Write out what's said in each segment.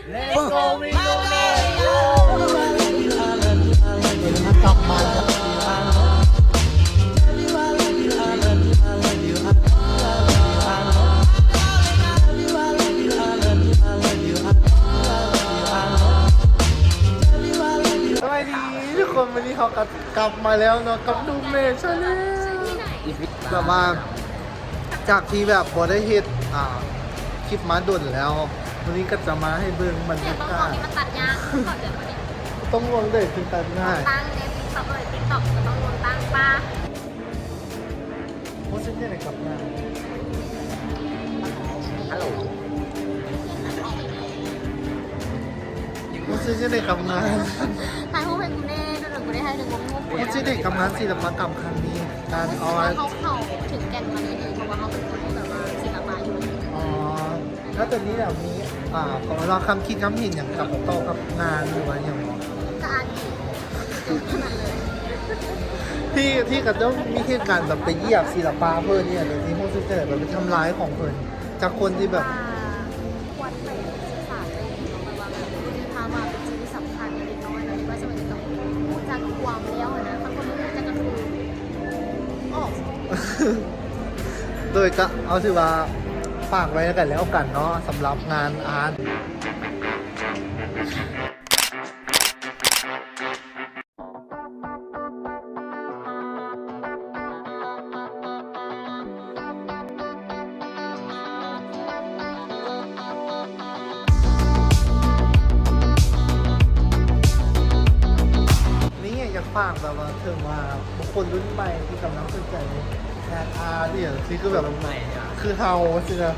Let's go Rio de Janeiro. ສະບາຍດີທຸກຄົນ, ມື້ນີ້ເຮົາກໍກັບມາແລ້ວເນາະ ກັບລູມເມດຊາເລນ. ແບບວ່າ ຈາກທີ່ແບບບໍ່ໄດ້ເຮັດ ອ່າ ຄລິບມາດົນແລ້ວ, ມື້ນີ້ກໍຈະມາໃຫ້ເບິ່ງບັນຍາກາດ. ຕ້ອງລວງເດີ ຄືຕັດງ່າຍ. ຕັ້ງໃນ TikTok ເລີຍ TikTok ກໍຕ້ອງລວງຕັ້ງປາ. ຮູ້ສຶກຈັ່ງໃດກັບງານ? ຮັລໂຫຼ. ຮູ້ສຶກຈັ່ງໃດກັບງານ? ຖ່າຍຮູບໃຫ້ກູແດ່, ດົນໆກູໄດ້ຖ່າຍຮູບ. ຮູ້ສຶກຈັ່ງໃດກັບງານສິລະປະກຳຄັ້ງນີ້? ການ ເຮົາ ເຮົາເຂົ້າເຖິງແກ່ນມັນອີ່ຫຼີ ເພາະວ່າເຮົາເປັນຄົນທີ່ແບບວ່າສິລະປະຢູ່. ອໍ ແລ້ວຕອນນີ້ແບບມີ ອ່າ ເຂົາເອີ້ນວ່າຄຳຄິດຄຳເຫັນຫຍັງກັບ ຕໍ່ກັບງານ ຫຼືວ່າຫຍັງບໍ່? ກໍອ່ານອີກ ຈົບເທົ່ານັ້ນເລີຍ. ທີ່ ທີ່ເຂົາເຈົ້າມີເຫດການແບບໄປຢຽບສິລະປະເພິ່ນນີ້ ແບບນີ້ຮູ້ສຶກຈັ່ງໃດ ແບບໄປທຳລາຍຂອງເພິ່ນ ຈາກຄົນທີ່ແບບ ວ່າຄວນໄປສຶກສາໂຕເອງເນາະ ແບບວ່າແບບຮູ້ເທົ່າວ່າເປັນສິ່ງທີ່ສຳຄັນເລັກນ້ອຍເນາະ ວ່າສະໄໝນີ້ກໍຮູ້ຈັກຄວາມແລ້ວຫັ້ນນະ ຄັນຄົນບໍ່ຮູ້ຈັກກໍຄືອອກ. ໂດຍກະເອົາ ຖືວ່າຝາກໄວ້ກັນແລ້ວກັນເນາະ ສຳລັບງານອາດ. ນີ້ຢາກຝາກແບບວ່າ ເຖິງວ່າບຸກຄົນລຸ້ນໃໝ່ທີ່ກຳລັງສົນໃຈງານອາດ ອີ່ຫຍັງຊີ້ ຄືແບບ ໃໝ່ ຄືເຮົາຊີ້ນະ.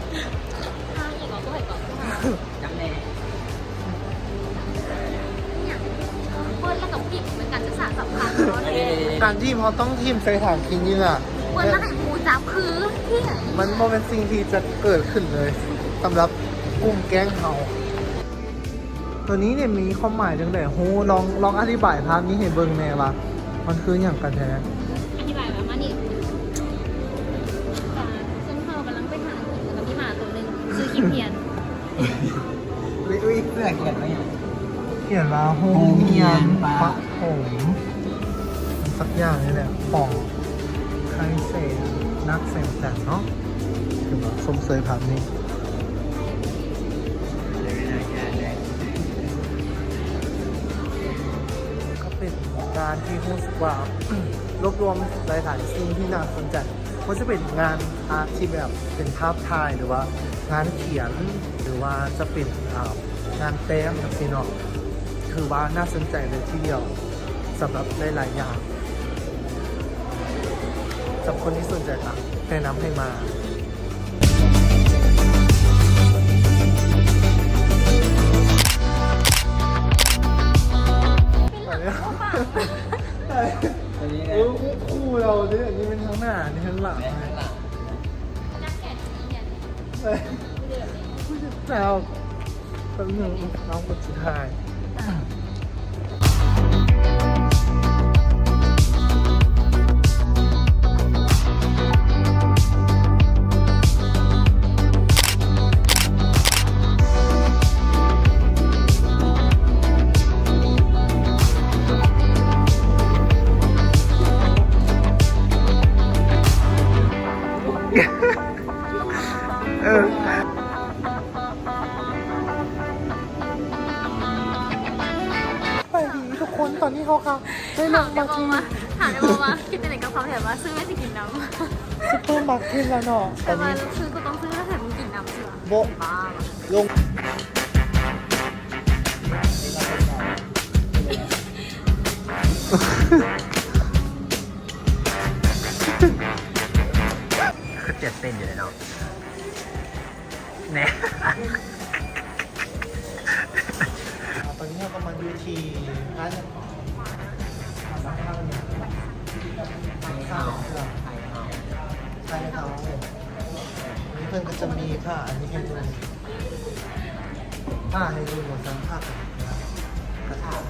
ເປີດແລ້ວກໍປິດ ເປັນການສຶກສາສຳຄັນເນາະ. ການທີ່ເຮົາຕ້ອງຖິ້ມໃສ່ຖັງຂີ້ເຫຍື້ອ ເປີດແລ້ວໃຫ້ໝູຈັບ ຄືມັນບໍ່ແມ່ນສິ່ງທີ່ຈະເກີດຂຶ້ນເລີຍ ສຳລັບກຸ່ມແກ້ງເຮົາ. ໂຕນີ້ນີ້ມີຄວາມໝາຍຈັ່ງໃດ? ຮູ້ ລອງ ລອງອະທິບາຍພາບນີ້ໃຫ້ເບິ່ງແດ່ວ່າມັນຄືຫຍັງກັນແທ້? ອະທິບາຍປະມານນີ້ ກະ ເຊິ່ງເຮົາກຳລັງໄປຫາກິນກັບມີໝາໂຕໜຶ່ງ ຊື່ຄິມພຽນ. ອຸ້ຍ ເສື້ອຂຽນວ່າຫຍັງ? ຂຽນວ່າໂຮງຮຽນປະຖົມ ສັກຢ່າງນີ້ແຫຼະ ຂອງໄຄເສນ ນັກແສງຈັນເນາະ. ຖືວ່າຊົມເຊີຍພາບນີ້ ກໍເປັນການທີ່ຮູ້ສຶກວ່າ ລວບລວມຫຼາຍໆສິ່ງທີ່ໜ້າສົນໃຈ. ບໍ່ວ່າຈະເປັນງານອາດທີ່ແບບເປັນພາບຖ່າຍ ຫຼືວ່າງານຂຽນ ຫຼືວ່າຈະເປັນ ອ່າ ງານແຕ້ມຈັ່ງຊີ້ເນາະ ຖືວ່າໜ້າສົນໃຈເລີຍທີດຽວ ສຳລັບຫຼາຍໆຢ່າງ. ສຳລັບຄົນທີ່ສົນໃຈກໍແນະນຳໃຫ້ມາ. ໂອ້ ຄູ່ລາວເດ້ ອັນນີ້ແມ່ນທາງໜ້າ ອັນນີ້ທາງຫຼັງ. ແລ້ວ ແປັບໜຶ່ງ ເອົາ ກະຊິຖ່າຍ. ເອີ ສະບາຍດີທຸກຄົນ ຕອນນີ້ເຮົາກະໄດ້ລົງມາທີ່ ຖາມໄດ້ບໍ່ວ່າ ຄິດຈັ່ງໃດກັບຄຳຖາມວ່າ ຊື້ແມ່ນຊິກິນນຳ ຊຸບເປີມາເກັດແລ້ວເນາະ. ແຕ່ວ່າຊື້ກໍຕ້ອງຊື້ ຖ້າແຖມກິນນຳຊິວະ ບໍ່ ບ້າວະ ລົງ ຄືຕື່ນເຕັ້ນຢູ່ເດເນາະ. ແນ່ ຕອນນີ້ເຮົາກໍມາຢູ່ທີ່ຮ້ານ ຮ້ານເຮົາ ໄທເຮົາ ໄທເຮົາ ນີ້ເພິ່ນກໍຈະມີຜ້າອັນນີ້ໃຫ້ເບິ່ງ ຜ້າໃຫ້ເບິ່ງວ່າສັ່ງຜ້າກັນ ກະຖາ ເ